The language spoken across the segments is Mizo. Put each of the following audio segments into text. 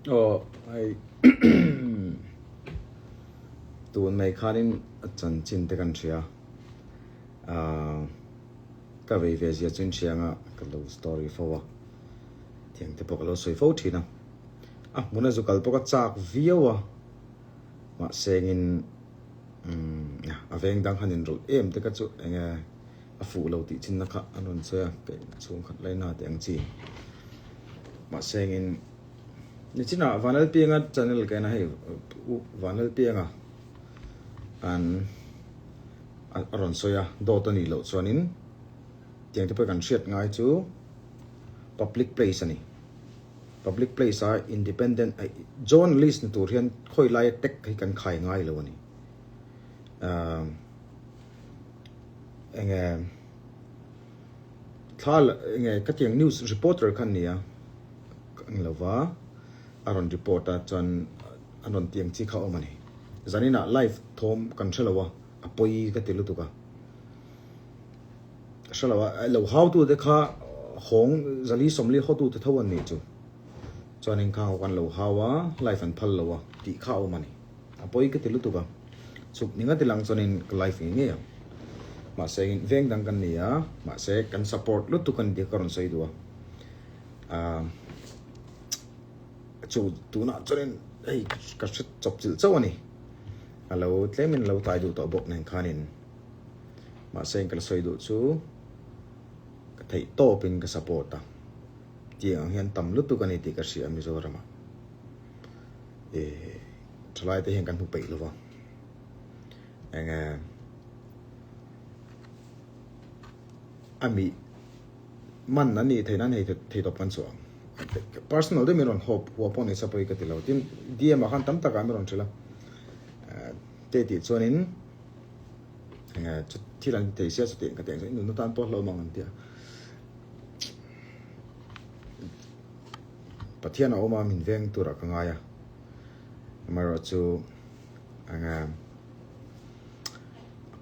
Aw hei tun mai khanin a chanchin te kan hria ah ka vei ve zia chu in hria anga ka lo story fo a thiang te pawh ka lo sawi fo thin a a hmun a zu kal pawh ka chak viau a mahse engin a veng dang han inrawlh em te kha chu enge a fuh lo tih chinna kha an rawn sawi a kei chhungkhat laina tih ang chi mahse engin nichinah Vanlalpianga channel ka en a hei u Vanlalpianga an a rawn sawi a dawt a nih loh chuanin tiang te pawh kan hriat ngai chu public place a ni public place a independent journalist ni tur hian khawi laia tag hi kan khai ngai lo a ni ahh. Enge thla enge ka tiang news reporter kha ania ka ang lova a rawn report a chuan an rawn tiang chi kha a awm a ni zaninah live thawm kan hre lo a a pawi ka ti lutuk a ka hre lo a lo hau tu te kha hawng zali sawmli haw tu te tho an nih chu chuanin khang ho khan lo hau a live an phal lo a tih kha a awm a ni. A pawi ka ti lutuk a, chhuk ni ngati lang chuanin ka live ngei ngei ang. Mahse veng dang kan ni a, mahse kan support lutuk a ni tih ka rawn sawi duh a. Aaa chu tunah chuanin hei ka hre chawp chilh chauh a ni. A lo tlemin a lo tai duh tawh bawk nen khanin mahse ka la sawi duh chu ka theih tawpin ka support a, tiang ang hian tam lutuk a ni tih ka hria Mizoramah. Ih thalai te hian kan hmu peih lova eng a mi man an nih theih nan hei thei tawp kan chhuah ang personal deuh min rawn hawp huah pawh ni sa pawh hi ka ti lo tin DM ah khan tam takah min rawn hrilh a te tih chuanin eng thil an thei sia chutiang ka ti ang chuan nunna tan pawh hlauhawm ang an ti a. Pathian a awm a, min veng turah ka ngai a. Amaherawhchu eng a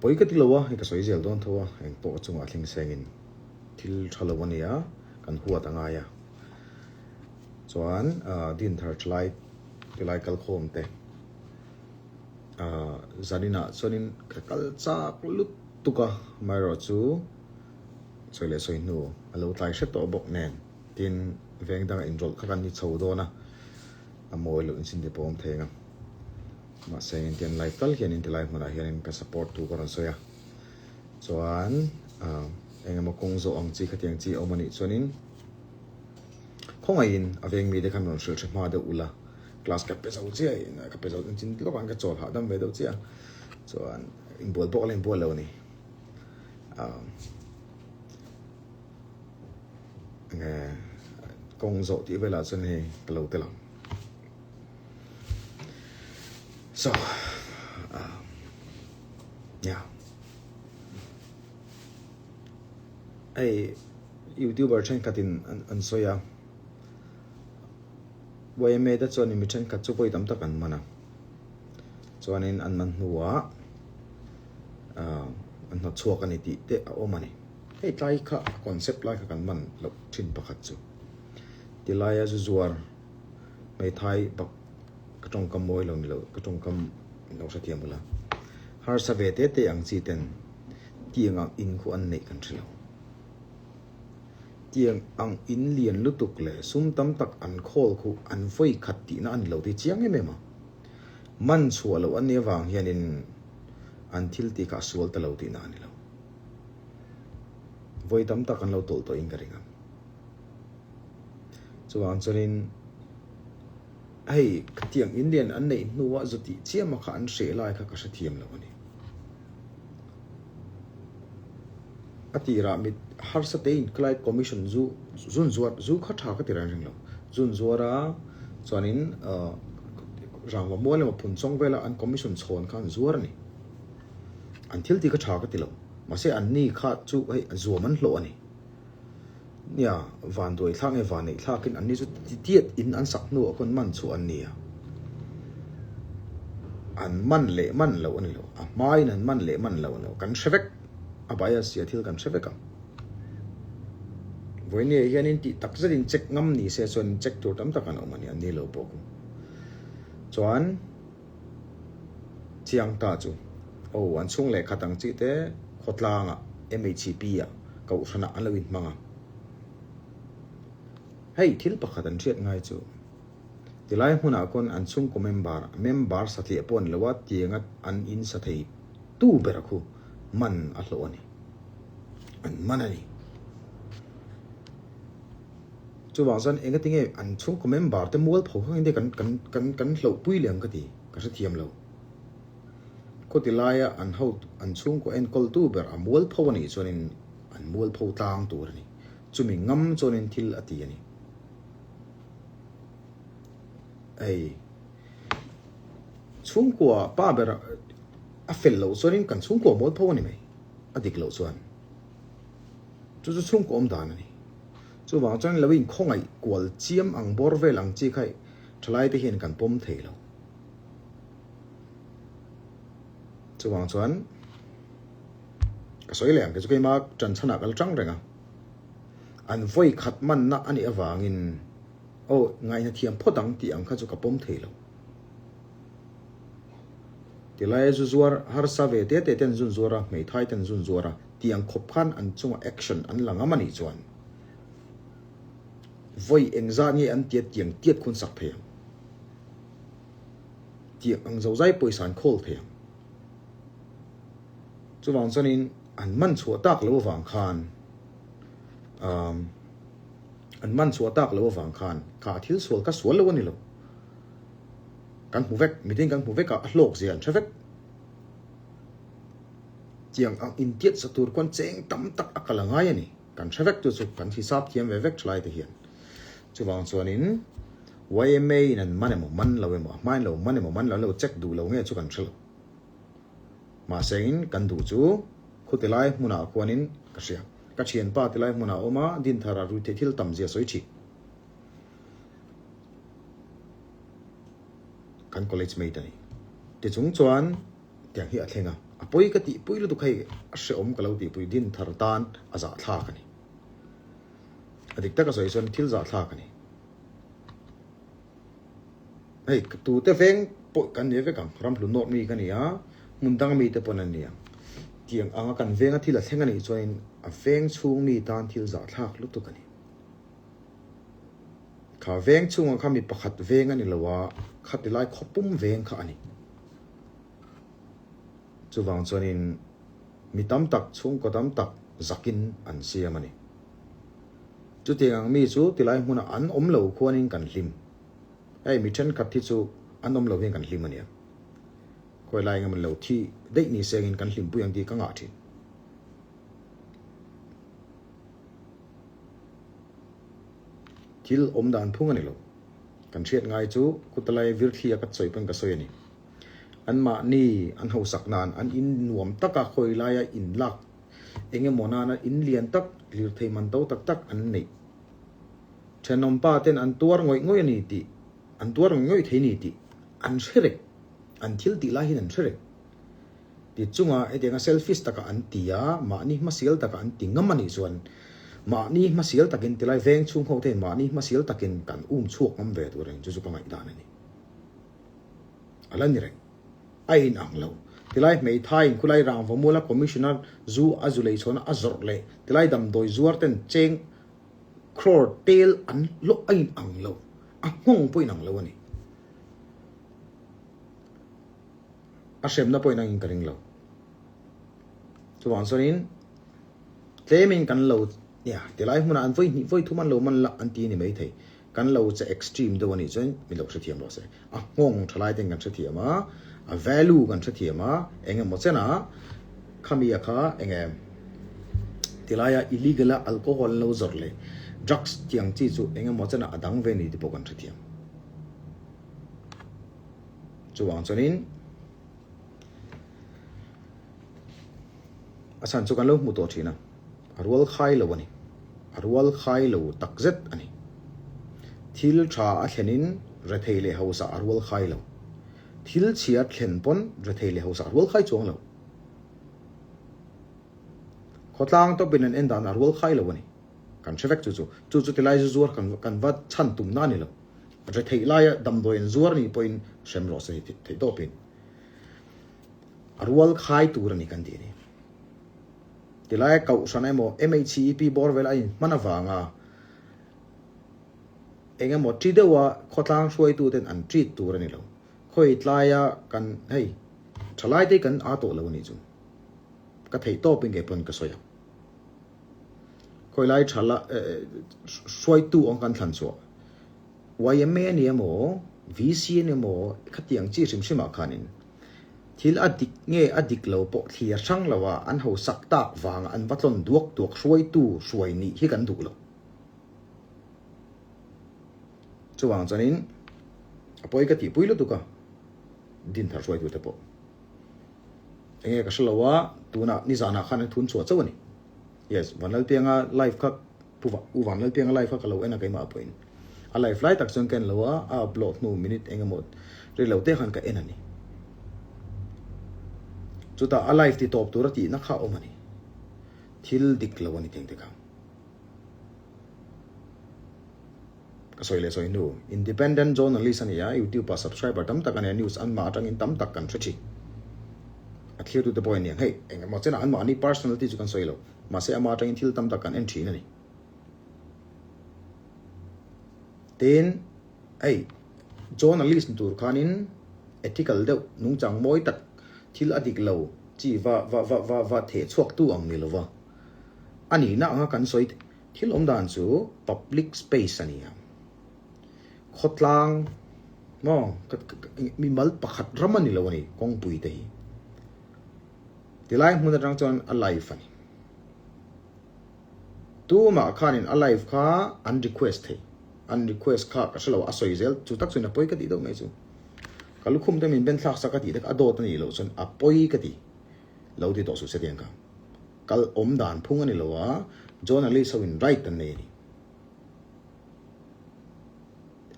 pawi ka ti lo a, hei ka sawi zel dawn tho a, eng pawh chungah thleng sengin thil tha lo a ni a, kan huat a ngai a. Chuan Dinthar thalai tilai kalkhawm te zaninah chuanin ka kal chak lutuk a, amaherawhchu sawi leh sawi hnu a lo tlai hret tawh bawk nen. Tin, veng danga inrawlh kha kan ni chho dawn a, a mawi loh insin te pawh a awm thei ang a. Mahse, engtiang live tal hian inti lai hmunah hianin ka support thu ka rawn sawi a. Chuan, eng emaw kawng zawh ang chi khatiang chi a awm a nih chuanin khawngaihin a veng mite khan rawn hrilh hre hma deuh ula, class ka pe zo chiah a, ka pe zo chin lawkah ka chawl hahdam ve deuh chiah a. Chuan, inbual pawh ka la inbual lo a ni. Nge kawng zawh tih velah chuan hei ka lo tel ang. So, uh, yeah. Hei YouTuber thenkhatin an an sawi a. YMA te chuan mi thenkhat chu vawi tam tak an man a. Chuanin an man hnuah uh, an hnawtchhuak a ni tih te a awm a ni. Hei tlai kha a concept lai kha kan man loh thin pakhat chu tilaia zu zuar hmeithai bak ka tawngkam mawi lo ni lo ka tawngkam in lo hrethiam ula harsa ve te te ang chi ten tiang ang in khu an neih kan hre lo tiang ang in lian lutuk leh sum tam tak an khawl khu an vawi khat tihna a ni lo tih chiang em em a man chhuah loh an nih avang hianin an thil tih kha a sual ta lo tihna a ni lo. Vawi tam tak an lo tawlh tawhin ka ring a. Chuvang chuanin hei khatiang Indian an neih hnuah zu tih chiama kha an hreh lai kha ka hrethiam lo a ni. A tirah mit harsa tein khilai commission zu zun zuar zu kha tha ka ti reng reng lo. Zun zuar a chuanin rangva mual emaw phunchawng vela an commission chhawn kha an zuar a ni. An thil tih kha tha ka ti lo. Mahse an ni kha chu hei zuam an hlawh a ni. Nia, van duai thlak nge van neih thlakin an ni chu titiat in an sak hnuah khawn man chhuah an ni a. An man leh man loh a ni lo. A hmain an man leh man loh a ni lo. Kan hre vek. A bias sia thil kan hre vek ang. Vawinia hianin tih tak zetin check ngam ni se chuan check tur tam tak an awm a ni. An ni lo pawh khu. Chuan chiang ta chu aw an chhung leh khat ang chi te khawtlangah MHP ah kohhranah an lo inhmang a. Hei thil pakhat an hriat ngai chu tilai hmunah khawn an chhungkaw member member satliah pawh an lo a tianga an in sa thei tu ber khu man a hlawh a ni. An man a ni. Chuvang chuan engatinge an chhungkaw member te mualpho kha engtin kan kan kan kan hlauhpui leh ang ka ti, ka hrethiam lo. Khawti laia an ho an chhungkaw enkawltu ber a mualpho a nih chuanin an mualpho tlang tur a ni. Chumi ngam chuanin thil a ti a ni. Hei chhungkua pa ber a fel loh chuanin kan chhungkua mualpho a ni mai, a dik loh chuan. Chu chu chhungkaw awm dan a ni. Chuvang chuan lo inkhawngaih kual chiam ang bawr vel ang chi kha thalai te hian kan pawm thei lo. Chuvang chuan ka sawi leh ang kei chu keima tan chhanah ka la tang reng a. An vawi khat manna a nih avangin aw ngaihna thiam phawt ang tih ang kha chu ka pawm thei lo. Tilaia zu zuar harsa ve te te ten zun zuar a, hmeithai ten zun zuar a, tiang khawp khan an chunga action an la ngam a nih chuan vawi engzah nge an tiat tiang tiat khun sak thei ang? Tiang ang zozai pawisa an khawl thei ang. Chuvang chuanin an man chhuah tak lo avang khan um an man chhuah tak lo avang khan kha thil sual kha sual lo a ni lo. Kan hmu vek, mitin kan hmu vek a, a hlawk zia an hre vek. Tiang ang intiat sa tur khuan cheng tam tak a kal a ngai a ni. Kan hre vek tu chu kan hisap thiam ve vek thalai te hian. Chuvang chuanin yma in an man emaw man lo emaw, a hmain lo man emaw man lo an lo check duh lo nge chu kan hre lo. Mahse in kan duh chu khuti lai hmunah khuanin ka hria. Ka thianpa ti lai hmunah a awm a, Dinthar a ruihtheih thil tam zia sawi thin. Kan college mate a ni. Tichung chuan tiang hi a thleng a, a pawi ka tihpui lutuk hei a hrehawm ka lo tihpui din thar tan a zahthlak a ni. A dik taka sawi chuan thil zahthlak a ni. Hei tute veng pawh kan ni vek ang, ramhlu nawt mi ka ni a, hmun dang mi te pawn an ni ang. Tiang anga kan venga thil a thleng a nih chuanin a veng chhung mi tan thil zahthlak lutuk a ni. Kha veng chhungah kha mi pakhat veng a ni lo a, khati lai khawpum veng kha a ni. Chuvang chuanin mi tam tak, chhungkaw tam tak zakin an siam a ni. Chutiang ang mi chu tilai hmunah an awm lo khuanin kan hlim. Hei mi thenkhat hi chu an awm lo hian kan hlim a nia. Khawi lai engemaw lo thi daih ni sengin kan hlimpui ang tih ka ngah thin. Thil awm dan phung a ni lo. Kan hriat ngai chu Kutalai Virthlia ka sawi pawn ka sawi a ni. Anmahni an hausak nan an in nuam taka khawi laia in lak eng emaw nana in lian tak lirthei man to tak tak an neih. Thenawmpa ten an tuar ngawih ngawih a ni tih an tuar ngawih ngawih thei ni tih an hre reng. An thil tih lai hian an hre reng. Ti chunga hetianga selfish taka an ti a, mahni hmasial taka an ti ngam a nih chuan mahni hmasial takin tilai veng chhung ho te hian mahni hmasial takin kan um chhuak ngam ve tur a ni, chu chu ka ngaihdan a ni. A la ni reng. A in ang lo. Tilai hmeithai in khulai rangva muala commissioner zu a zu lei chhuahna a zawrh leh tilai damdawi zuar ten cheng crore tel an hlawh a in ang lo. A nghawng pawh in ang lo a ni. A hremna pawhin angin ka ring lo. Chuvang chuanin tlemin kan lo nia tilai hmunah an vawi hnih vawi thum an lo man la an ti a ni maithei. Kan lo che extreme deuh a nih chuan min lo hrethiam rawh se. A nghawng tha lai ten kan hrethiam a, a value kan hrethiam a, eng emaw chenah khami a kha eng em tilaia illegal a alcohol an lo zawrh leh drugs tih ang chi chu eng emaw chenah a dang ve a ni tih pawh kan hrethiam. Chuvang chuanin a chhan chu kan lo hmu tawh thin a, a rual khai lo a ni. A rual khai lo takzet a ni. Thil tha a thlenin rethei leh hausa a rual khai lo. Thil chhia thlen pawn rethei leh hausa a rual khai chuang lo. Khawtlang tawpin an en dan a rual khai lo a ni. Kan hre vek chu chu. Chu chu tilai zu zuar kan va chhan tumna a ni lo. Retheih laia damdawi an zuar anih pawhin hrem rawh se theih tawpin a rual khai tur a ni kan tih a ni. Tilaia kohhran emaw MHEP bawr vel a inhman avanga eng emaw ṭi deuha khawtlang hruaituten an treat tur a ni lo. Khawi tlaia kan hei ṭhalai te hi kan aa tawh lo a nih chu. Ka theih tawpin kei pawn ka sawi ang. Khawi lai ṭhala hruaitu ang kan thlan chhuah yma a ni emaw VC a ni emaw khatiang chi hrim hrimah khanin thil a dik nge a dik lo pawh thlir hrang lo a an hausak tak vanga an va tlawn duak duak hruaitu hruai nih hi kan duh lo. Chuvang chuanin a pawi ka tihpui lutuk a dinthar hruaitute pawh. Enge ka hrelo a, tunah nizanah khan an thun chhuah chauh a ni. Yes, Vanlalpianga live kha Pu U Vanlalpianga live kha ka lo en a keimah pawhin. A live lai tak chuan ka en lo a, a upload hnu minute eng emaw rei lo te khan ka en a ni. Chutah a live ti tawp tur a tihna kha a awm a ni. Thil dik lo a ni teng te kha. Ka sawi leh sawi hnu, independent journalist a ni a, youtube ah subscriber tam tak a nei a, news anmah atangin tam tak kan hre thin. A thlir tute pawh in niang hei eng emaw chenah anmahni personality chu kan sawi lo, mahse amah atangin thil tam tak kan en thin a ni. Tin, hei journalist ni tur khanin ethical deuh nungchang mawi tak thil a dik lo chi va va va va va theh chhuak tu ang ni lova a nihna anga kan sawi Thil awm dan chu public space a ni a, khawtlang maw mimal pakhat ram a ni lo a ni kawngpui te hi. Tilai hmun atang chuan a live a ni. Tumah khanin a live kha an request thei, an request kha ka hre lo a sawi zel chu tak chuan a pawi ka tih deuh mai chu. Ka lukhum te min ben thlak sak a tih te kha a dawt a nih loh chuan a pawi ka ti lo ti tawh suh se tiang kha. Kal awm dan phung a ni lo a, journalist ho in right an nei a ni.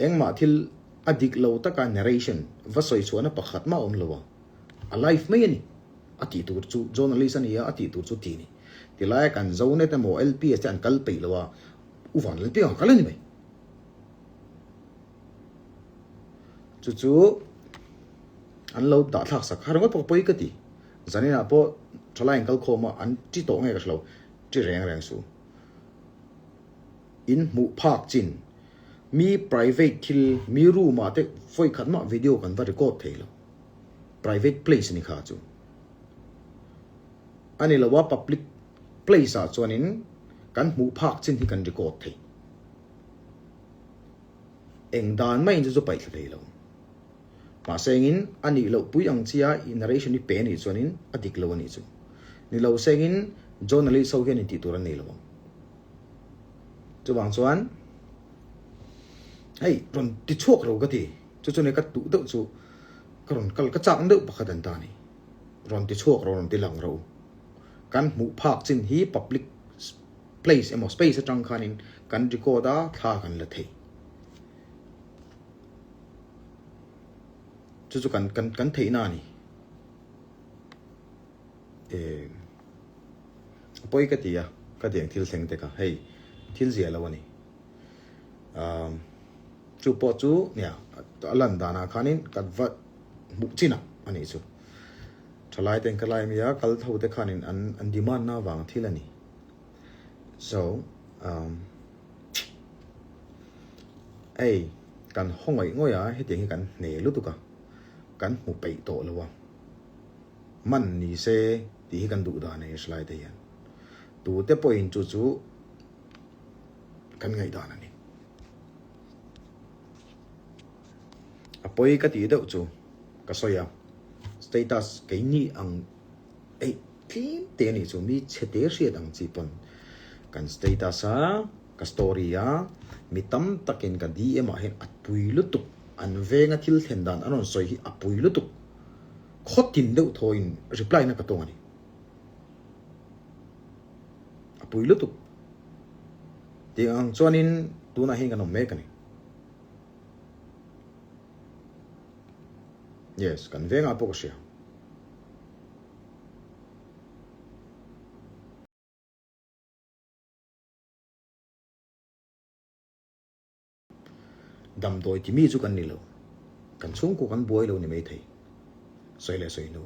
Engmah thil a dik lo taka narration va sawi chhuahna pakhat mah a awm lo a, a live mai a ni. A tih tur chu journalist a ni a, a tih tur chu ti a ni. Tilaia kan Zonet emaw LPS te an kal peih lo a, U Vanlalpianga a kal a ni mai. Chu chu an lo dah thlak sak kha ringawt pawh ka pawi ka ti. Zaninah pawh thalai in kal khawm a, an ti tawh nge ka hre lo, ti reng reng su. In hmuh phak chin, mi private thil, mi room ah te vawi khat mah video kan va record thei lo. Private place a ni kha chu. A ni lo a, public place ah chuanin kan hmuh phak chin hi kan record thei. Eng dan maiin chu chu paih thla thei lo. Mahse engin a nih loh pui ang chia i narration hi pe a nih chuanin a dik lo a nih chu. Ni lo se engin journalist ho hian intih tur an nei lo ang. Chuvang chuan hei rawn ti chhuak ro ka ti. Chu chu nei ka duh deuh chu ka rawn kal ka chak deuh pakhat an ta a ni. Rawn ti chhuak ro rawn ti lang ro. Kan hmuh phak chin hi public place emaw space atang khanin kan record a thla kan la thei. Chu chu kan kan kan theihna a ni. Eh a pawi ka ti a, ka ti ang thil thleng te kha hei thil zia lo a ni. Umm chu pawh chu nia a lan danah khanin ka va hmuh chin a a nih chu. Thalai ten ka lai mi a kal tho te khanin an an demand na avang thil a ni. So umm. Ei, kan haw ngawih ngawih a, hetiang hi kan hne lutuk a, kan hmu peih tawh lo a, man ni se tih hi kan duh dan a ni hrilai te hian. Tute pawhin chu chu kan ngaihdan a ni. A pawi ka tih deuh chu ka sawi a, status keini ang Eih tlem te a nih chu mi chhe te hriat ang chi pawn kan status a ka story a mi tam takin ka DM ah hian a pui lutuk an venga thil thlen dan an rawn sawi hi a pui lutuk khawtin deuh thaw in reply na ka tawng a ni a pui lutuk tih ang chuanin tunah hian kan awm mek a ni yes kan vengah pawh ka hria. Damdawi ti mi chu kan ni lo. Kan chhungkua kan buai lo ni maithei. Sawi leh sawi hnu.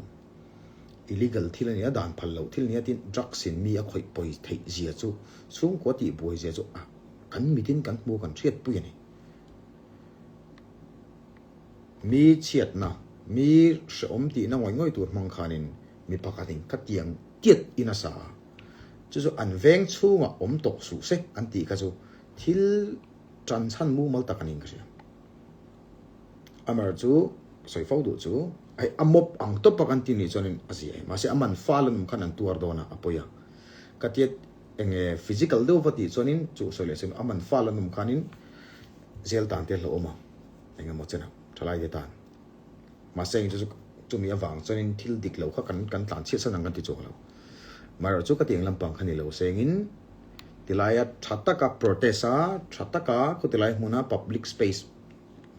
Illegal thil a nia, dan phal loh thil a nia tin drugs in mi a khawih pawi theih zia chu chhungkua tih buai zia chu a kan mitin kan hmu kan hriat pui a ni. Mi chhiatna, mi hrehawm tihna ngawih ngawih tur hmang khanin mi pakhatin ka tiang tiat in a sa a, chu chu an veng chhungah awm tawh suh se an tih kha chu thil tan chhan mumal tak a niin ka hria. Amar chu sawi fo duh chu hei a mawp ang tawp a kan ti nih chuanin a zia e mahse a man fal a num khan an tuar dawn a a pawi a ka tia enge physical deuh va tih chuanin chu sawi leh sawi a man fal a num khanin zel tan te a hlauhawm a engemaw chen a thalai te tan mahse eng chu chu chumi avang chuanin thil dik lo kha kan kan tlan chhiat san ang kan ti chuang lo marawh chu ka tiang lampang kha ni lo sengin tilaia tha taka protest a tha taka khawtilai hmuna public space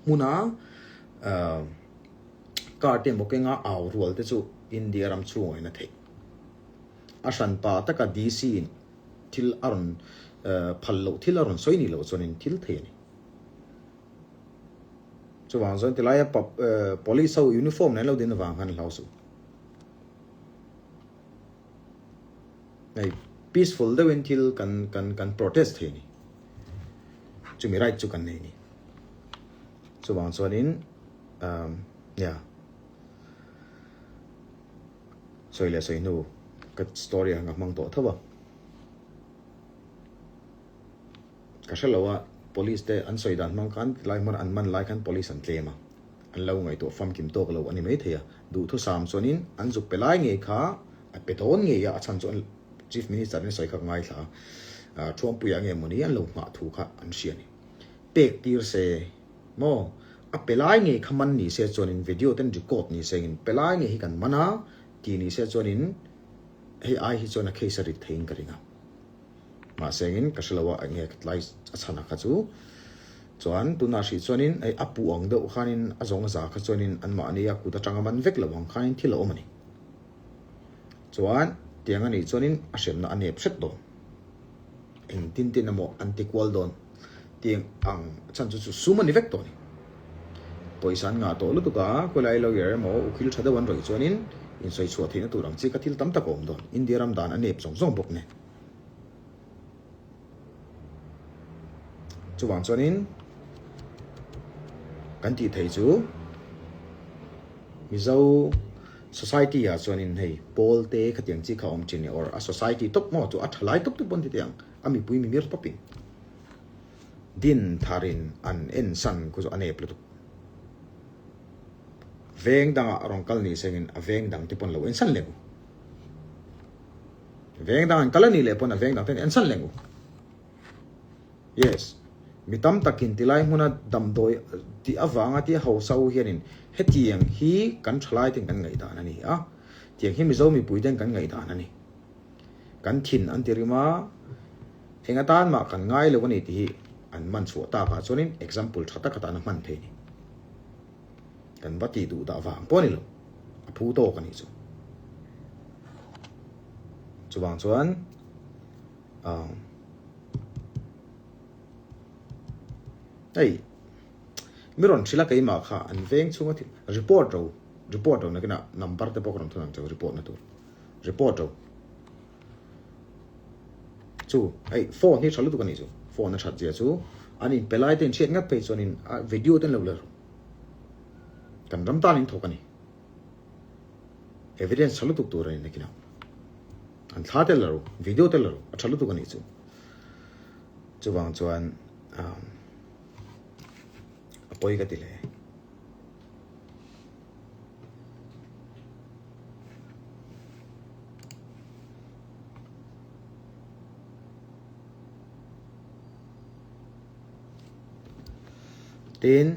Hmuna car te emaw kenga au rual te chu India ram chhungah in a theih. A hranpa taka DC in thil a rawn phal loh thil a rawn sawi ni loh chuanin thil thei a ni. Chuvang chuan tilaia police ho uniform nen lo din avang khan hlau suh. Hei peaceful deuhin thil kan kan kan protest thei a ni. Chumi right chu kan nei a ni. Chuvang chuanin umm nia sawi leh sawi hnu ka story ah ka hmang tawh tho a. Ka hre lo a, police te an sawi dan hmang khan tilai hmun an man lai khan police an tlem a, an lo ngaihtuah famkim tawk lo a ni maithei a, duhthusam chuanin an zuk pe lai ngei kha a pe dawn ngei a, a chhan chu an Chief Minister in sawi kha ka ngaithla a, Thuampuia nge mawni an lo nghah thu kha an hria a ni. Pek tir se maw? A pe lai ngei kha man ni se chuanin video ten record ni se in pe lai ngei hi kan man a ti ni se chuanin hei ai hi chuan a case a rit theiin ka ring a. Mahse engin ka hrelo a enge ka tlai a chhan a kha chu chuan tunah hrih chuanin hei a puh ang deuh khanin a zawng a za kha chuanin anmahni a kut atanga man vek lo ang khanin thil a awm a ni. Chuan tiang a nih chuanin a hremna a nep hret dawn. Engtin tin emaw an ti kual dawn tiang ang chhan chu chu sum a ni vek tawh a ni. Pawisa an ngah tawh lutuk a, khawilai lawyer emaw ukil tha deuh an rawih chuanin insawi chhuah theihna tur ang chi kha thil tam tak a awm dawn. India ram dan a nep zawng zawng bawk nen. Chuvang chuanin kan tih theih chu Mizo society ah chuanin hei pawl te khatiang chi kha awm thin or a society tawp maw chu a tha lai tawp tawp pawn ti teh ang a mipui mimir tawpin din tharin an en san khu chu a nep lutuk. Veng dangah rawn kal ni sengin a veng dang te pawn lo en san leh u. Veng dang an kal a nih leh pawn a veng dang ten en san leh u. Yes. Mi tam takin tilai hmuna damdawi tih avanga tia hausa u hianin hetiang hi kan thalai ten kan ngaihdan a ni a. Tiang hi Mizo mipui ten kan ngaihdan a ni. Kan thin an ti rim a, eng atan mah kan ngai lo a ni tih hi an man chhuah takah chuanin example tha tak atan a hman thei a ni. Kan va tih duh dah vang pawh a ni lo. A phu tawk a nih chu. Chuvang chuan ahm hei mi rawn hrilh a keimah kha an veng chhunga thil report ro report ro nakinah number te pawh ka rawn thun ang che report na tur report ro chu hei phone hi tha lutuk a nih chu phone a that zia chu an in pe lai te in hriat ngat phei chuan in a video te an lo la ro kan ram tan in thawk a ni. Evidence tha lutuk tur a ni nakin ah. An thla tel lo, video tel lo, a tha lutuk a nih chu. Chuvang chuan um, a pawi ka ti hle. Tin,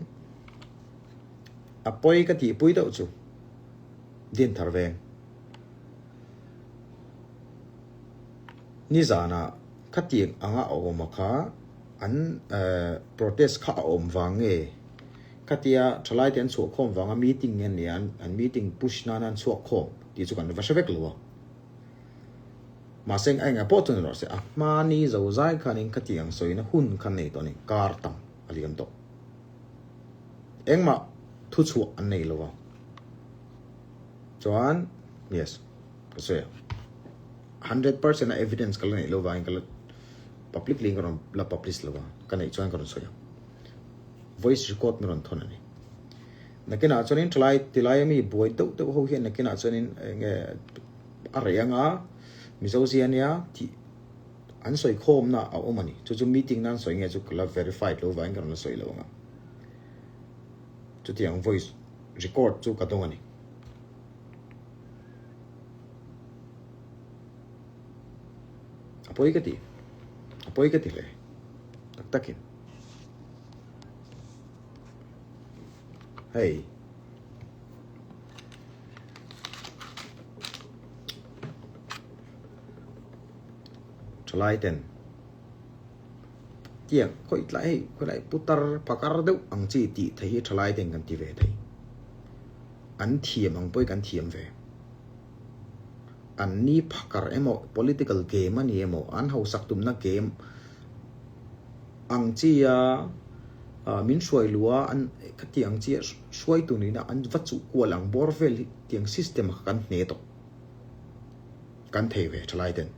A pawi ka tihpui deuh chu din thar veng. Nizanah khatiang anga a awm a kha an protest kha a awm vang nge khatia thalai te an chhuah khawm vanga meeting nge nia an meeting push nana an chhuak khawm tih chu kan va hre vek lo a. Mahse a engah pawh chuan rawh se a hmani zozai khanin khatiang sawina hun kha nei tawh a ni kar tam a liam tawh. Engmah thuchhuah an nei lo a. Chuan yes ka sawi a. 100% a evidence ka la neih lo vangin ka la publicly ka rawn la publish lo a, ka neih chuan ka rawn sawi ang. Voice record min rawn thawn a ni. Nakinah chuanin thalai tilai ami buai deuh deuh ho hian nakinah chuanin eng nge a reh anga Mizo zia nia tih an sawi khawmna a awm a ni. Chu chu meeting nan sawi nge chu ka la verified lo vangin ka rawn la sawi lo anga. Chutiang voice record chu ka dawng a ni. A pawi ka ti. A pawi ka ti hle. Tak takin. Hei. Thalai ten. Tiang khawih tlai hei khawilai putar phakar deuh ang chi tih thei hi thalai ten kan ti ve thei. An thiam ang pawhin kan thiam ve. An ni phakar emaw political game a ni emaw an hausak tumna game ang chi a min hruai luh a an khati ang chi a hruaitu nihna an va chuh kual ang bawr vel hi tiang system kha kan hne tawh. Kan thei ve thalai ten.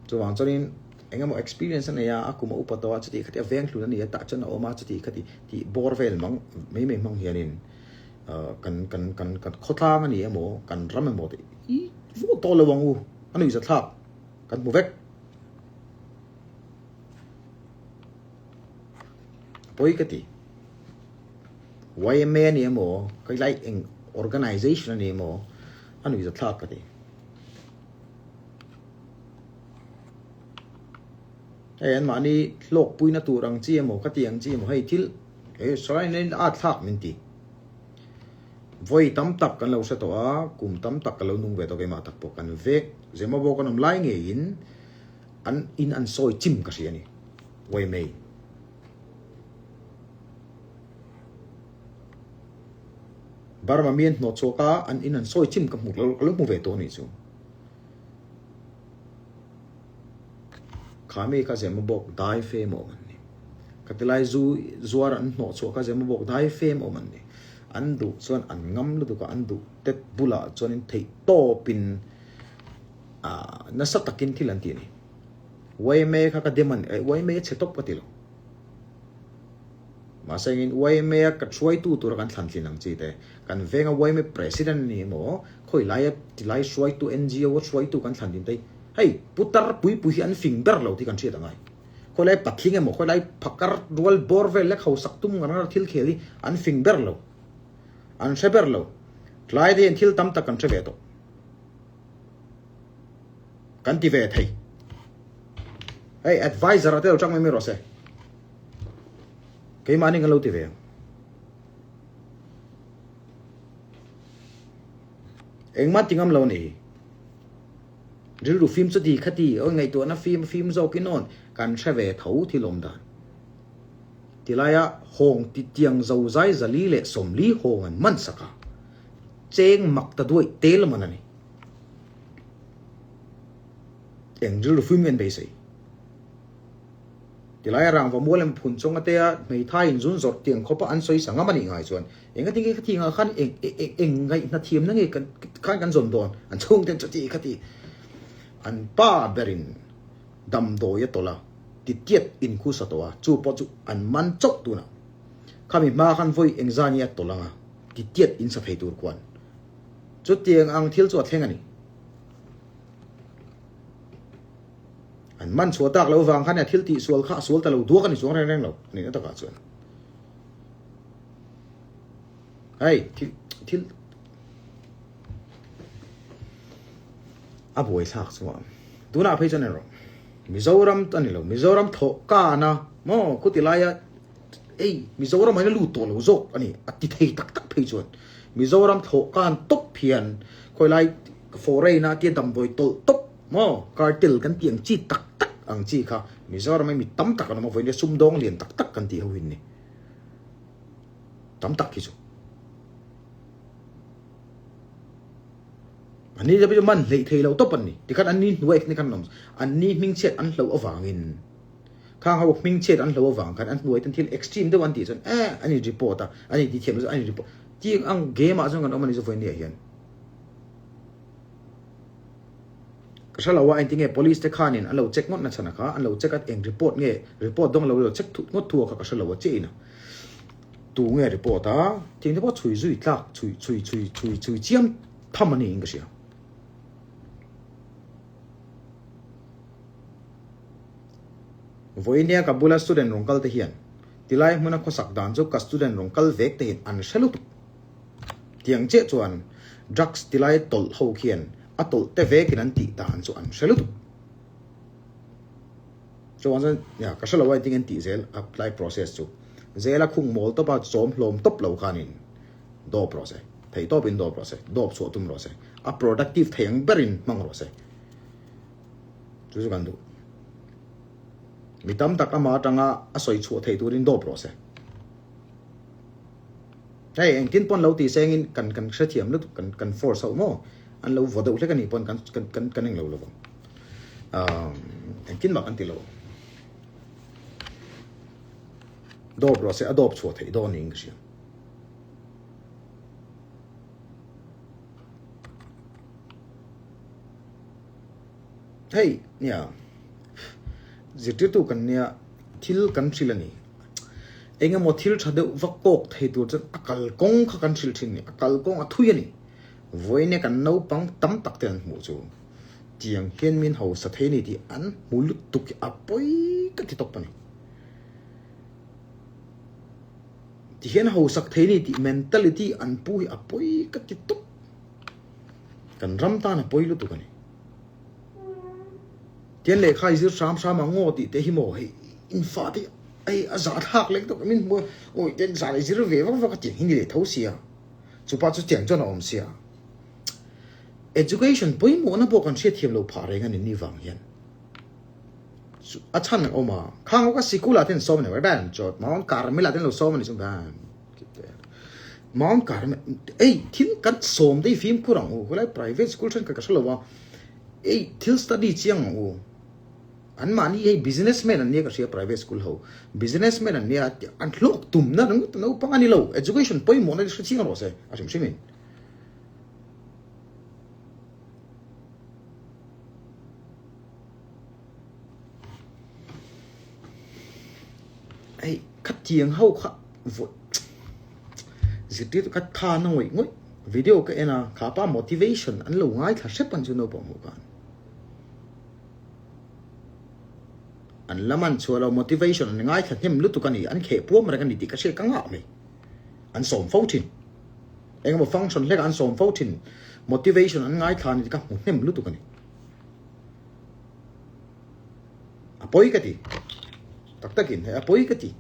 Chuvang chuanin eng emaw experience a nei a, a kum a upa tawh a, chuti khati a veng hlun a ni a, tah chuan a awm a, chuti khati tih bawr vel mang mai mai hmang hianin kan kan kan kan khawtlang a ni emaw kan ram emaw tih i vawt tawh lo ang u, a nuihza thlak kan hmu vek. A pawi ka ti. YMA a ni emaw, khailai eng organization a ni emaw a nuihza thlak ka ti. Hei an mahni hlawkpuina tur ang chi emaw ka ti ang chi emaw hei thil he shrine in a thlak min ti. Vawi tam tak kan lo hre tawh a, kum tam tak ka lo nung ve tawh keimah tak pawh kan vek Zemabawk an awm lai ngeiin an in an sawi chim ka hria a ni. Vawi mai. Burma mi an hnawh chhuak a, an in an sawi chim ka hmu ka lo hmu ve tawh a nih chu. Kha mi kha Zemabawk dai fem awm an ni. Ka ti lai zu zuar an hnawh chhuah kha Zemabawk dai fem awm an ni. An duh chuan an ngam lutuk a, an duh tet bulah chuanin theih tawpin ah nasa takin thil an ti a ni. Yma kha ka dem a ni, yma chhe tawp ka ti lo. Mahse engin yma a ka hruaitu tura kan thlan tlin ang chi te, kan venga yma president a ni emaw, khawi laia tilai hruaitu NGO a hruaitu kan thlan tlin te hi, hei putar pui pui hi an fing ber lo tih kan hriat angai. Khawi lai patling emaw, khawi lai phakar rual bawr vel lek hausak tum ngar ngar thil khel hi an fing ber lo, an hre ber lo. Tlai te hian thil tam tak kan hre ve tawh. Kan ti ve thei. Hei advisor a te lo tang mai mai rawh se. Keimahni kan lo ti ve ang. Engmah ti ngam lo ni hi. Rilru fim chu ti kha ti, oi ngaihtuahna fim fim zawkin awn kan hre ve tho thil awm dan. Tilaia hawng ti tiang zo zai 440 hawng an man sak a. Cheng mak ta duaih tel man a ni. Eng rilru fim nge an beisei? Tilai a rangva mual emaw phun chawng atea hmeithai in zun zawrh tiang khawpa an sawi sa ngam a nih ngai chuan eng a tinge khati ngah khan eng eng eng ngaihna thiamna nge kan khan kan zawn dawn an chhung ten chuti khati an pa berin damdawi a tawlh a titiat in khu sa tawh a chu pawh chu an man chauh tunah khami hma khan vawi engzah nge a tawlh anga titiat in sa thei tur khuan chutiang ang thil chu a thleng a ni. An man chhuah tak loh vang khan a thil tih sual kha a sual ta lo duak a ni chuang reng reng lo a nihna takah chuan. Hei thil thil a buai thlak chuan tunah phei chuan erawh Mizoram a ni lo Mizoram thawh kana maw khuti laia ei Mizoram ah hian a lut tawh lo zawk a ni a ti thei tak tak phei chuan Mizoram thawh kan tawp hian khawilai foreign a tia damdawi tawlh tawp maw cartel kan tih ang chi tak tak ang chi kha Mizoram ah mi tam tak an awm a vawiin sumdawng lian tak tak kan tih ho hin ni tam tak hi chu an ni chu man hleih thei lo tawp an ni tikhan an ni hnuai khan an awm an ni hmingchhiat an hloh avangin. Khang ho hming chhiat an hlo avang khan an hnuai ten thil extreme deuh an tih chuan eh an in report a, an in tithiam lo chu an in report. Tiang ang game ah chuan kan awm a ni chu vawiin ni ah hian. Ka hre lo a, engtin nge police te khanin an lo check ngawt na chhan a kha, an lo check a eng report nge, report dawng lo lo check thut ngawt thu a kha ka hre lo a chiah in a. Tu nge report a, tiang te pawh chhui zui tlak chhui chhui chhui chhui chhui chiam tham a niin ka hria. Vawinia ka bula student rawn kal te hian tilai hmuna khawsak dan chu ka student rawn kal vek te hian an hre lutuk. Tiang chiah chuan drugs tilai tawlh ho khian a tawlh te vekin an tih dan chu an hre lutuk. Chuan chuan ya ka hre lo a engtin an tih zel a tlai process chu zela khung mawl tawp a chawm hlawm tawp lo khanin dawp rawh se theih tawpin dawp rawh se dawp chhuah tum rawh se a productive thei ang berin hmang rawh se. Chu chu kan duh. Mi tam tak ama atanga a sawi chhuah theih turin dawp rawh se. Hei engtin pawn lo ti sengin kan kan hrethiam lutuk kan kan force ho maw an lo vaw deuh hlek anih pawn kan kan kan kan englo lo vang. Um, engtin mah kan ti lo. Dawp rawh se a dawp chhuah theih dawn niin ka hria. Hei nia zirtirtu kan nia thil kan hrilh a ni. Eng emaw thil tha deuh va kawk thei tur chuan a kalkawng kha kan hrilh thin a ni. A kalkawng a thui a ni. Vawiin kan naupang tam tak te an hmuh chu tiang hian min hausa thei a ni tih an hmu lutuk hi a pawi ka ti tawp a ni. Ti hian hausak thei a ni tih mentality an pu hi a pawi ka ti tawp. Kan ram tan a pawi lutuk a ni. Tian lehkha i zir hram hram ang aw tih te hi maw hei in fa te hei a zah thlak lek deuh min hmu a awi tian zah i zir ve vak vak a tiang hi ni leh tho sia chupa chu tiang chuan a awm sia. Education pawimawhna pawh kan hriatthiam lo phah reng a ni ni vang hian a chhan a awm a khang awka sikul ah te an sawm a ni ban chawt Mount Carmel ah te an lo sawm a ni chu ban. Mount Carmel ei thil kan sawm te hi fimkhur ang u khawlai private school thenkhat ka hre lo a ei thil study chiang ang u an mahni hei business man an nia ka hria private school ho business man an nia an hlawk tum na ringawt naupang a ni lo education pawimawh na hre chiang rawh se a hrim hrim in Hei khatiang ho kha vawi zirtirtu kha tha na ngawih ngawih video ka en a kha pa motivation an lo ngaithla hrep ang chu naupang ho khan an la man chhuah lo motivation an ngaithla hnem lutuk a ni an kheh puam reng a ni tih ka hriat ka ngah mai an sawm fo thin engemaw function hlek an sawm fo thin motivation an ngaithla a ni tih ka hmu hnem lutuk a ni. A pawi ka ti. Tak takin hei a pawi ka ti.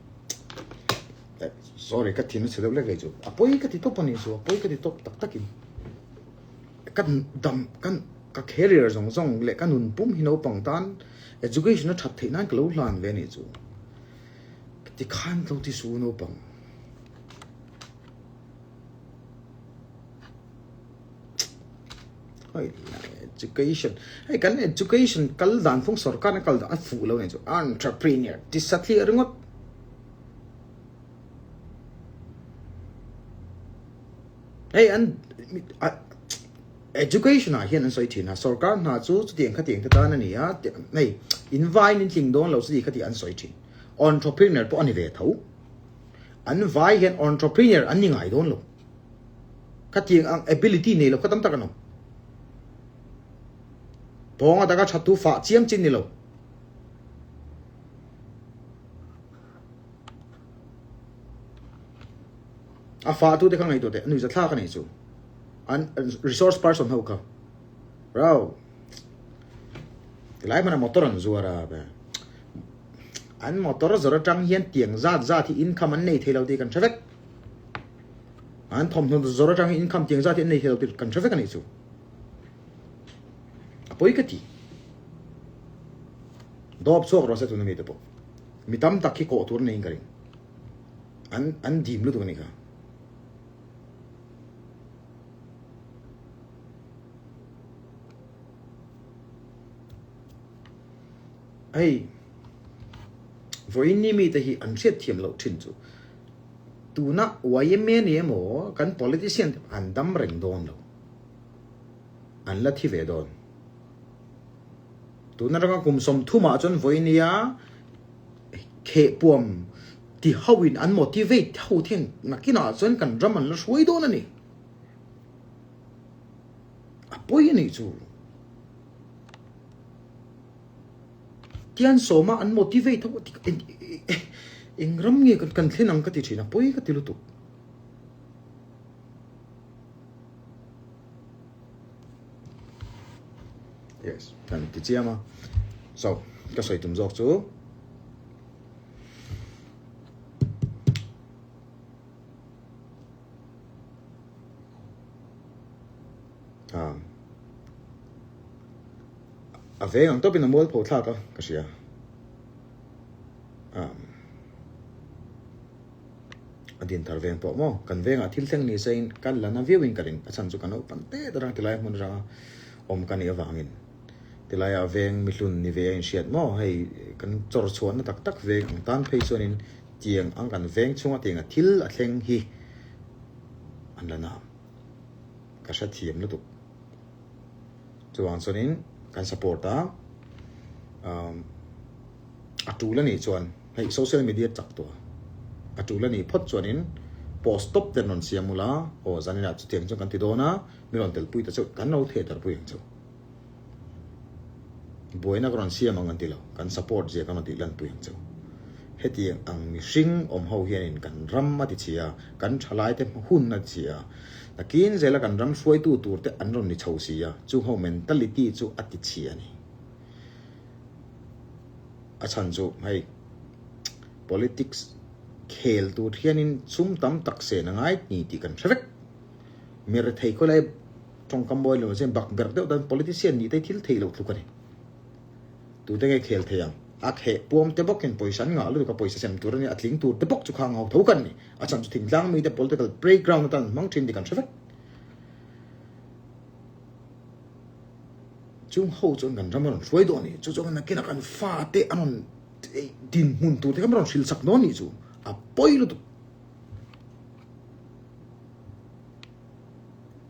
Sorry ka thin a chhe deuh lek leh chu. A pawi ka ti tawp a ni chu a pawi ka ti tawp tak takin. Ka dam kan ka career zawng zawng leh ka nun pum hi naupang tan education a that theih nan ka lo hlan ve a nih chu. Tikhan ka lo ti su naupang. Education hei kan education kal dan phung sorkar na kal dan a fuh lo nen chu entrepreneur ti satliah ringawt hei an education ah hian an sawi thin a sorkar hna chu chutiang khatiang te tan a ni a hei in vai in tling dawn lo chuti khati an sawi thin entrepreneur pawh a ni ve tho an vai hian entrepreneur an ni ngai dawn lo. Khatiang ang ability nei lo kha tam tak an awm. Pawnga taka that tu fah chiam chin ni lo. A fah tu te kha ngaihtuah teh, nuihza thlak a nih chu. An resource person ho kha. Rau. Tilai hmana motor an zuar a. An motor zawr atang hian tiang zat zat hi income an nei thei lo tih kan hre vek. An thawmhnaw zawr atang hian income tiang zat hi an nei thei lo tih kan hre vek a nih chu. A pawi ka ti. Dawp chhuak rawh se tuna mite pawh. Mi tam tak hi kawh tur neiin ka ring. An an dim lutuk a nih kha. Hei. Vawiin ni mite hi an hriatthiam loh thin chu tuna yma ni emaw kan politician te an dam reng dawn lo. An la thi ve dawn. Tuna ranga kum 30 ah chuan vawiin nia khehpuam ti ho in an motivate ho thian nakinah chuan kan ram an la hruai dawn a ni. A pawi a nih chu. Tian sawma an motivate ho eng ram nge kan thlen ang ka ti thin a pawi ka ti lutuk. Yes, kan ti chiam a. So, ka sawi tum zawk chu Ah. A veng ang tawpin a mualpho thlak a ka hria. Ah. A din thar veng pawh maw kan vengah thil thleng ni se in kan la na viau in ka ring a chhan chu kan naupan tet atang tilai hmun atanga awm ka nih avangin tilai ah veng mihlun ni ve a inhriat maw hei kan chawr chhuahna tak tak veng ang tan phei chuanin tiang ang kan veng chhunga tianga thil a thleng hi an la na ka hrethiam lutuk. Chuvang chuanin kan support a, a tul a nih chuan hei social media chak tawh a, a tul a nih phawt chuanin post tawp te an rawn siam ula, aw zaninah chutiang chuan kan ti dawn a, mi rawn telpui ta chauh kan lo theh darpui ang chauh. Buaina ka rawn siam ang an ti lo, kan support zia kan rawn tih lanpui ang chauh. Hetiang ang mihring awm ho hianin kan ram a ti chhia a, kan thalaite hma hun a ti chhia a, nakin zela kan ram hruaitu turte an rawn ni chho si a, chung ho mentality chu a ti chhia a ni. A chhan chu hei politics khel tur hianin sum tam tak sen a ngai ni tih kan hre vek. Mi rethei khawilai tawngkam mawi lo mahse bak berh deuh dan politician nih te hi thil theih loh tluk a ni. Tute nge khel thei ang? A kheh puam te bawkin pawisa an ngah lutuk a, pawisa sem tur a ni, a tling tur te bawk chu kha ngau tho kan ni. A chhan chu thingtlang mite political playground atan an hmang thin tih kan hre vek. Chung ho chuan kan ram a rawn hruai dawn a ni. Chu chuan nakinah kan fate an rawn dinhmun tur te kha an rawn hrilhsak dawn a nih chu. A pawi lutuk.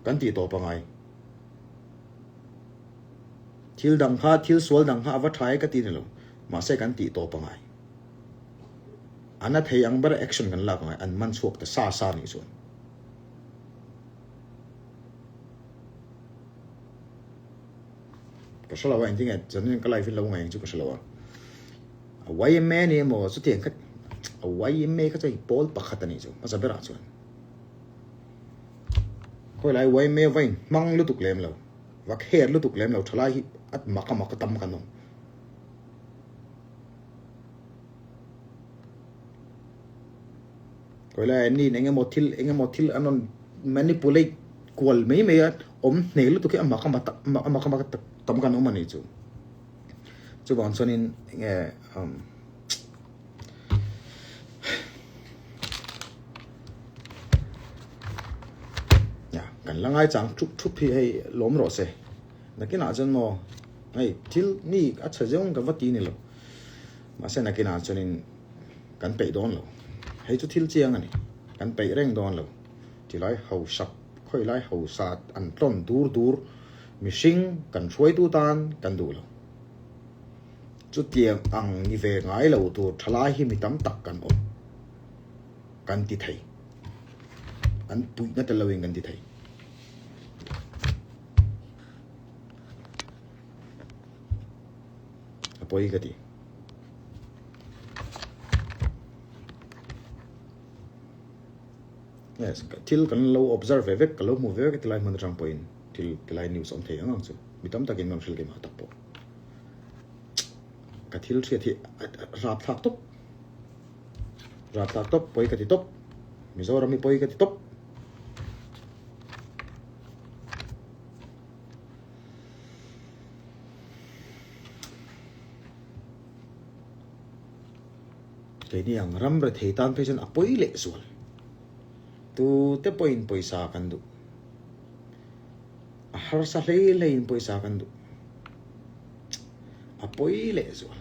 Kan tih tawp angai. Thil dang kha, thil sual dang kha a va tha e ka ti ni lo. Mahse kan tih tawp angai. An a thei ang ber action kan lak angai, an man chhuak ta sa sa nih chuan. Ka hre lo a, engtin nge zanin ka live in lo ngai ang chu ka hre lo a. A YMA ni emaw chutiang kha a YMA kha chu hei pawl pakhat a nih chu hmasa berah chuan. Khawilai YMA va in hmang lutuk lem lo, va kher lutuk lem lo thalai hi a mak a mak a tam kan awm. Khawilai an niin eng emaw thil eng emaw thil an rawn manipulate kual mai mai a awm hneh lutuk hi a mak a mak a mak a mak tam kan awm a nih chu. Chuvang chuanin enge um ya kan la ngai chang thup thup hi hei lawm rawh se nakinah chuan maw hei thil mi a chhe zeuh ka va ti ni lo mahse nakinah chuanin kan peih dawn lo hei chu thil chiang a ni kan peih reng dawn lo tilai hausak khawilai hausa an tlawn dur dur mihring kan hruaitu tan kan duh lo. Chutiang ang ni ve ngai lo tur thalai hi mi tam tak kan awm. Kan ti thei. An puihna tel loin kan ti thei. A pawi ka ti. Yes, thil kan lo observe ve vek, ka lo hmu ve vek tilai hmun atang pawhin thil tilai news awm thei ang ang chu. Mi tam takin rawn hrilh keimah tak pawh. Ka thil hriat hi rap thlak tawp. Rap thlak tawp, pawi ka ti tawp. Mizoram hi pawi ka ti tawp. Keini ang ram rethei tan phei chuan a pawi leh zual. Tu te pawhin pawisa kan duh. A harsa hlei hleiin pawisa kan duh. A pawi leh zual.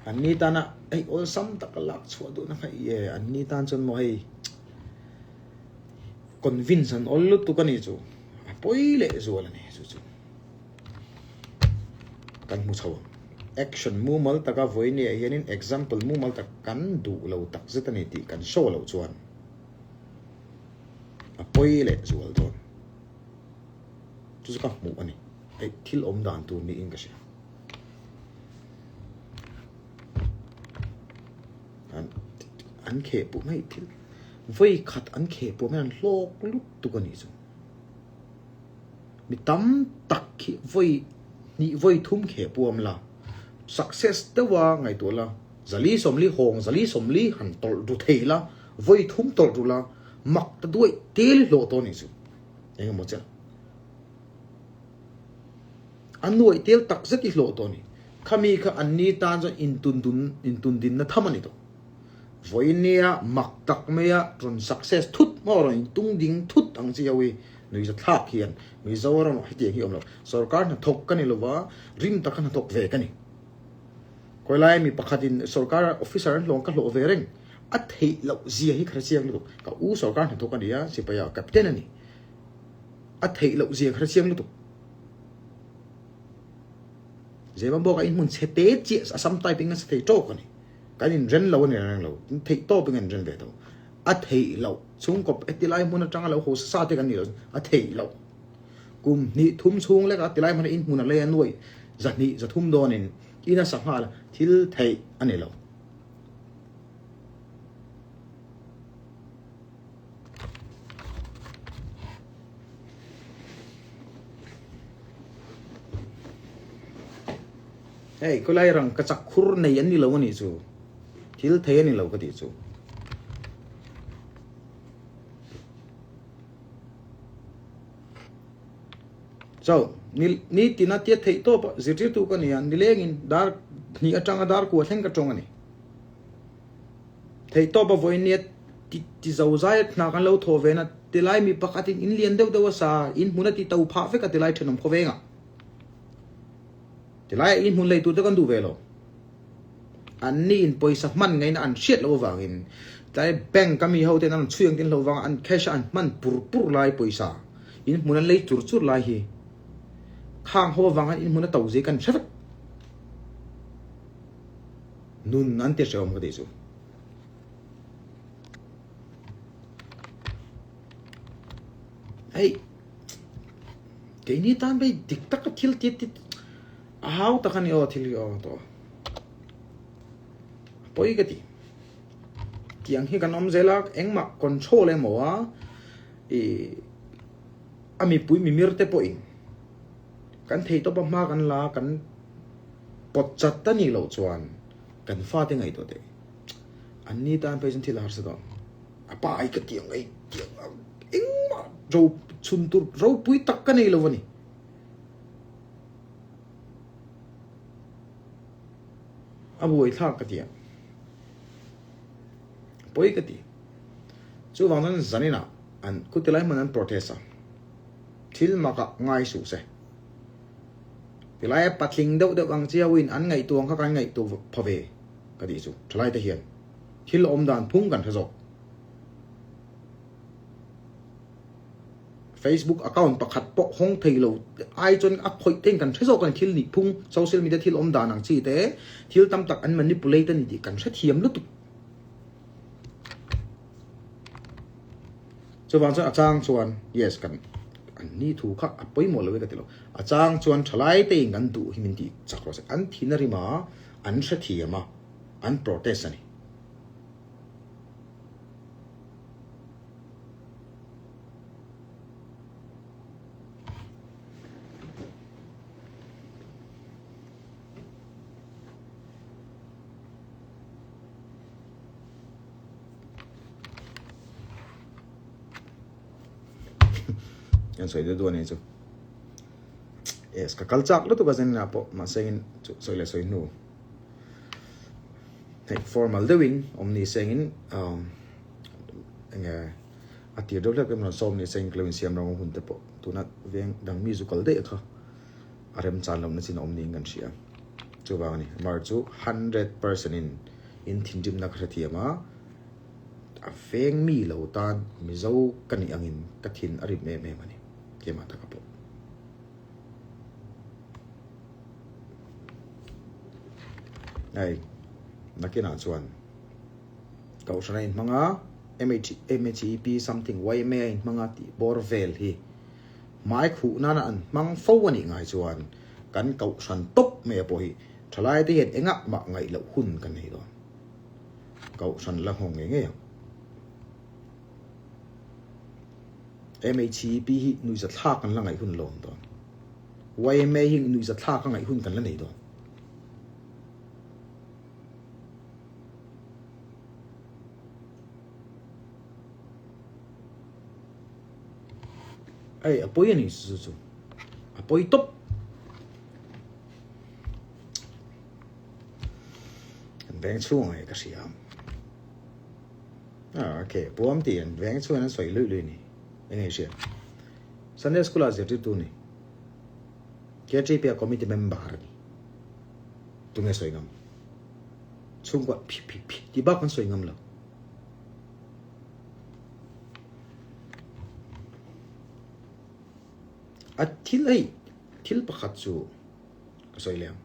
An ni tana hei awlsam taka lak chhuah duhna kha i e, an ni tan chuan maw hei convince an awl lutuk a ni chu, a pawi leh zual a ni chu chu. Kan hmu chho ang. Action mumal taka vawinia hianin example mumal tak kan duh lo tak zet a ni tih kan show loh chuan a pawi leh zual dawn. Chu chu ka hmuh a ni. Hei thil awm dan tur niin ka hria. An an kheh pawh mai thil vawi khat an kheh pawh mai an hlawk lutuk a nih chu. Mi tam tak khi vawi hnih vawi thum kheh puam la success deuha ngaihtuah la zali sawmli hawng zali sawmli han tawlh ru thei la vawi thum tawlh ru la mak ta duaih tel hlawh tawh a nih chu eng emaw chiah. A nuaih tel tak zet i hlawh tawh a ni. Khami kha anni tan chuan intundun intundinna tham a ni tawh. Vawinia mak tak maia rawn success thut maw rawn intung ding thut ang chi ho hi nuihza thlak hian Mizoram ah hetiang hi awm lo. Sorkar hnathawk ka ni lova, rim taka hnathawk ve ka ni. Khawilai mi pakhatin sorkar officer an hlawng ka hlawh ve reng. A theih loh zia hi ka hre chiang lutuk. Ka u sorkar hnathawk a ni a, sipaia captain a ni. A theih loh zia ka hre chiang lutuk. Zema bawk a in hmun chhe te chiah a sam type in a sa thei tawk a ni. Kan in ren lo a ni reng lo. Tin theih tawp in kan in ren ve tho. A theih loh chhungkawp heti lai hmun atanga lo hausa sa te kan nih loh a theih loh. Kum hnih thum chhung lek a tilai hmun a in hmun a lei a nuaih zahnih zathum dawn in in a sa nghal a thil theih a ni lo. Hei khawilai rang ka chak khur nei an ni lo a nih chu thil thei a ni lo ka tih chu. So ni ni tina tia theih tawp a zirtirtu ka ni a nilengin dar hnih atanga dar kua thleng ka tawng a ni. Theihtawp a vawinia ti ti zo zai a hna kan lo thawh ve na tilai mi pakhat in in lian deuh deuh a sa in hmun a ti to phah vek a tilai thenawm khawveng ah tilai ah in hmun lei tur te kan duh ve lo an ni in pawisa hman ngaihna an hriat loh avangin tlai bank a mi ho ten an rawn chhui ang tin hlo vang an cash a an hman pur pur lai pawisa in hmun an lei chur chur lai hi khang ho avang khan in hmun a to zia kan hre vek. Nun an ti hrehawm ka tih chu. Hei, keini tan bei dik taka thil ti ti a hau tak a ni aw thil hi aw tawh. A pawi ka ti. Tiang hi kan awm zel a, engmah control emaw a i a mipui mimir te pawhin kan thei tawp a hma kan la kan Pawt chat a nih loh chuan kan fate ngaihtuah teh. An ni tan phei chuan thil a harsa dawn. A pa ai ka tiang ai tiang ang engmah ro chhun tur ropui tak ka nei lo a ni. A buai thlak ka ti a. Pawi ka ti. Chuvang chuan zaninah an khuti lai hmun an protest a. Thil makah ngai suh se. Tilaia patling deuh deuh ang chiauin an ngaihtuah ang kha kan ngaihtuah pha ve ka tih chu thalaite hian thil awm dan phung kan hre zawk. Facebook account pakhat pawh hawng thei lo ai chuan a khawih te in kan hre zawk a ni thil nih phung social media thil awm dan ang chi te thil tam tak an manipulate a ni tih kan hrethiam lutuk. Chuvang chuan a chang chuan yes kan an ni thu kha a pawimawh lo e ka ti lo. A chang chuan thalai te in kan duh hi min tih chak rawh se. An thin a rim a, an hrethiam a, an protest a ni. An sawi deuh duh a ni chu. Yes, ka kal chak lutuk a zen ah pawh mahse in chu sawi leh sawi hnu. Hei formal deuhin awm ni sengin um enge a tir deuh hlek em rawn sawm ni sengin ka lo insiam rang hun te pawh tuna veng dang mi zu kal daih kha a remchan lohna chin a awm niin kan hria. Chuvang a ni. Mar chu 100% in in thinrimna ka hrethiam a, a veng mi lo tan Mizo ka nih angin ka thin a rim em em a ni. Keimah taka pawh. Hei, nakinah chuan Kohhran a inhmang a, MHEP something yma a inhmang a tih bawr vel hi hmai khuh nana an hmang fo a nih ngai chuan kan Kohhran tawp mai a pawh hi thalai te hian engah mah ngaih loh hun kan nei dawn. Kohhran la nghawng ngei ngei ang. MHEP hi nuihzathlak kan la ngaih hun lo awm dawn. Yma hi nuihzathlak a ngaih hun kan la nei dawn. Ei, a pawi a ni chu chu. A pawi tawp. An veng chhung ang e ka hria. Ah, okay. Puam ti an veng chhung an sawi lui lui ni. Enge hria. Sunday school ah zirtirtu ni. KTP a committee member ni. Tunge sawi ngam. Chhungkua phi phi phi ti bak an sawi ngam lo. A thil hei thil pakhat chu ka sawi leh ang.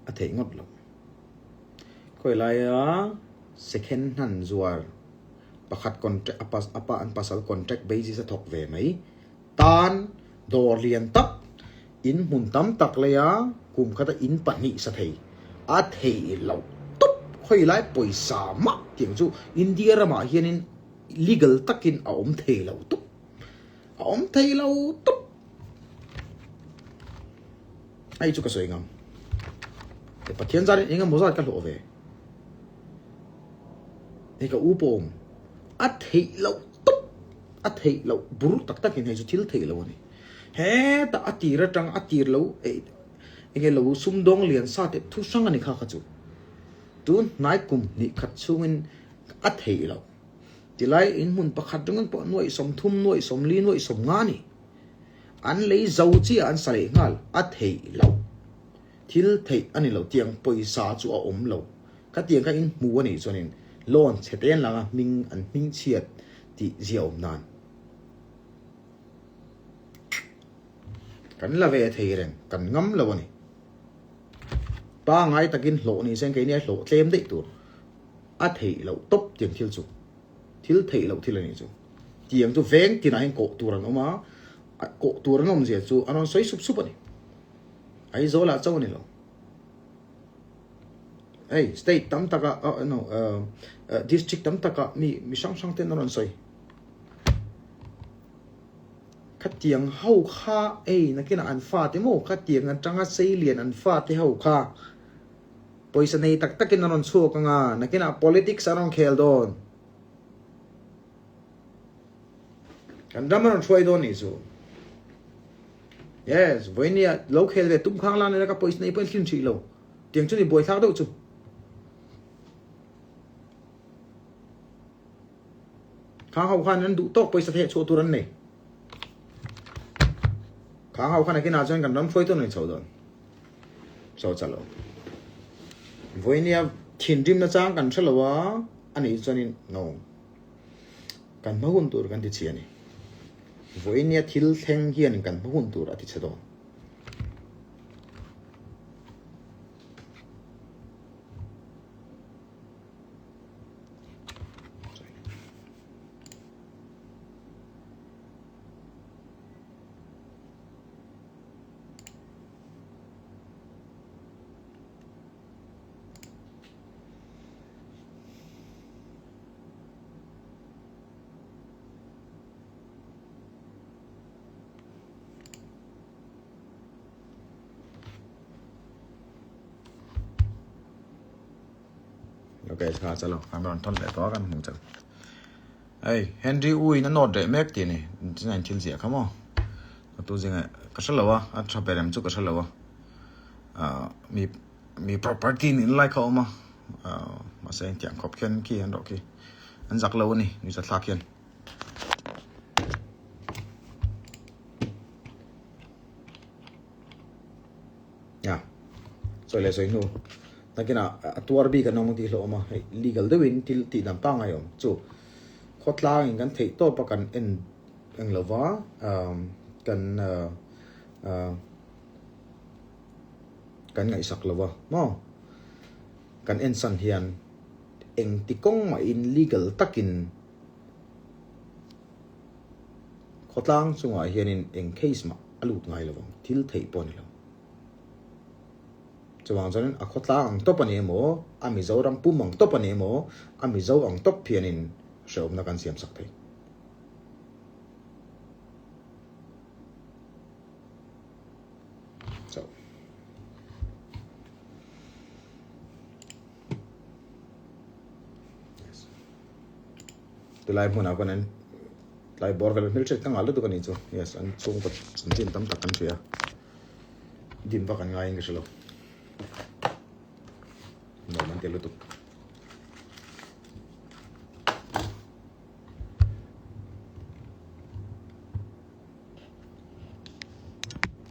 A theih ngawt lo. Khawi laia second hand zuar pakhat contract a pas a pa an pasal contract basis a thawk ve mai tan dawr lian tak in hmun tam tak leia kum khata in pahnih sa thei a thei loh tawp khawi lai pawisa mah tiang chu India ramah hianin legal takin a awm thei lo tawp a awm thei lo tawp. Hei chu ka sawi ngam. He Pathian zan in engemaw zat ka hlawh ve. Hei ka u pawh awm. A theih loh tawp. A theih loh bur tak takin hei chu thil theih loh a ni. Hetah a tir atang a tir lo enge lo sumdawng lian sa te thu hrang a ni kha kha chu. Tun hnai kum hnih khat chhungin a theih loh. Tilai in hmun pakhat ringawt pawh nuaih 30, nuaih 40, nuaih 50 a ni. An lei zo chiah an sa leh nghal, a theih loh. Thil theih a ni lo, tiang pawisa chu a awm lo. Khatiang kha in hmu a nih chuanin loan chhe te an lang a, hming an hming chhiat tih zia awm nan. Kan la ve thei reng, kan ngam lo a ni. Pangai takin hlawh ni se keini a hlawh tlem daih tur. A theih loh tawp tiang thil chu. Thil theih loh thil a nih chu. Tiang chu veng tinah hian kawh tur an awm a, kawh tur an awm zia chu an rawn sawi sup sup a ni. Aizawl ah chauh a ni lo. Hei state tam taka no district tam taka mi mi hrang hrang ten an rawn sawi. Khatiang ho kha ei nakinah an fate maw khatiang atanga seilian an fate ho kha Pawisa nei tak takin an rawn chhuak ang a, nakinah politics an rawn khel dawn. Kan ram an rawn hruai dawn nih chu. Yes, vawinia lo khel ve tum khang lan ila ka pawisa nei pawh in hlim hrih lo. Tiang chu ni buaithlak deuh chu. Khang ho khan an duh tawk pawisa theh chhuah tur an nei. Khang ho khan nakinah chuan kan ram hruai tu an rawn chho dawn. Chaw cha lo. Vawinia thinrim na chang kan hre lo a, a nih chuanin no. Kan hma hun tur kan ti chhi a ni. Vawinia thil thleng hianin kan hma hun tur a ti chhe dawn. Ok, kha chalo kan rawn thawn leh tawh a kan hmuh chak. Hei Henry U in a nawt reh mek tih a ni chuan thil ziah kha maw ka tu zinga ka hre lo a a tha ber em chu ka hre lo a ah mi mi property nih lai kha a awm a ah mahse engtiang khawp khian khi an rawh khi an zak lo a ni nuihza thlak hian. Ya. Sawi leh sawi hnu. Nakinah a tuar bik an awm ang tih hlauhawm a, hei legal deuhin thil tih dan pangngai a awm. Chu khawtlangin kan theih tawp a kan en eng lova kan kan ngaihsak lova maw? Kan en san hian engti kawng mahin legal takin khawtlang chungah hianin eng case mah a lut ngai lovang, thil theih pawh a ni lo. Chuvang chuanin a khawtlang ang tawp a ni emaw, a Mizoram pum ang tawp a ni emaw, a Mizo ang tawp hianin hrehawmna kan siam sak thei. So. Yes. Tilai hmunah khawn an tlai bawr vel hmelhriat ka ngah lutuk a nih chu. Yes, an chhungkaw chanchin tam tak kan hria. Dim vak an ngaiin ka hre lo. Nuam an ti lutuk.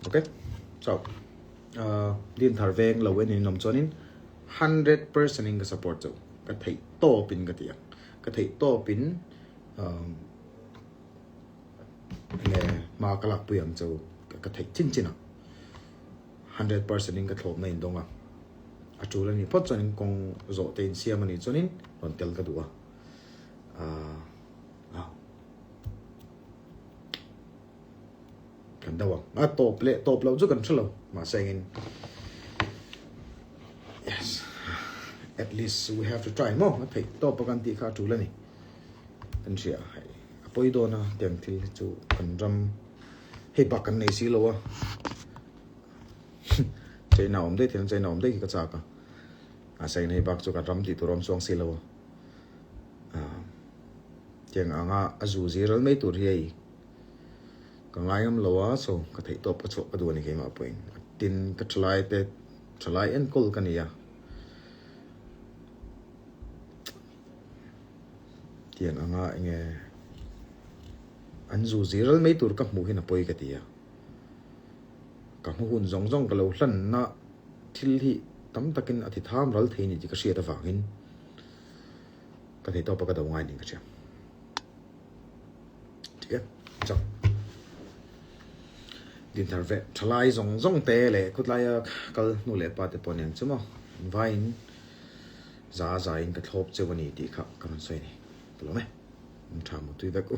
Okay, so uh, din thar veng lo en in awm chuanin 100% in ka support chu ka theih tawpin ka ti ang ka theih tawpin um, Enge hma ka lakpui ang chu ka theih chin chin a, 100% in ka thlawpna in dawng a, a tul a nih phawt chuanin kawng zawh te in siam a nih chuanin rawn tel ka duh a, aah kan do ang, a tawp leh tawp loh chu kan hre lo mahse engin yes at least we have to try maw a theih tawp a kan tih kha a tul a ni kan hria hei. A pawi dawn a, tiang thil hi chu kan ram hei bak kan nei si lo a, China awm daih thei China awm daih khi ka chak a, mahse hei bak chu kan ram tih tur a awm chuang si lo a, tiang anga a zu ziral mai tur hi hei ka ngai ngam lo a, so ka theih tawp ka chhuah ka duh a ni keimah pawhin, tin ka thalai te thalai enkawl ka ni a. Tiang anga enge an zu ziral mai tur ka hmuh hian a pawi ka ti a, ka hma hun zawng zawng ka lo hlanna thil hi tam takin a ti tham ral thei ni tih ka hriat avangin ka thei tawp a ka do ngai niin ka hria. Ṭih a chak dinthar veh ṭhalai zawng zawng te leh khawtlaia kal hnu leh pa te pawh nen chu maw vaiin za zaiin ka thlawp cheu a ni tih kha ka rawn sawi a ni. Ka lawm e, an ṭha mutui vek u.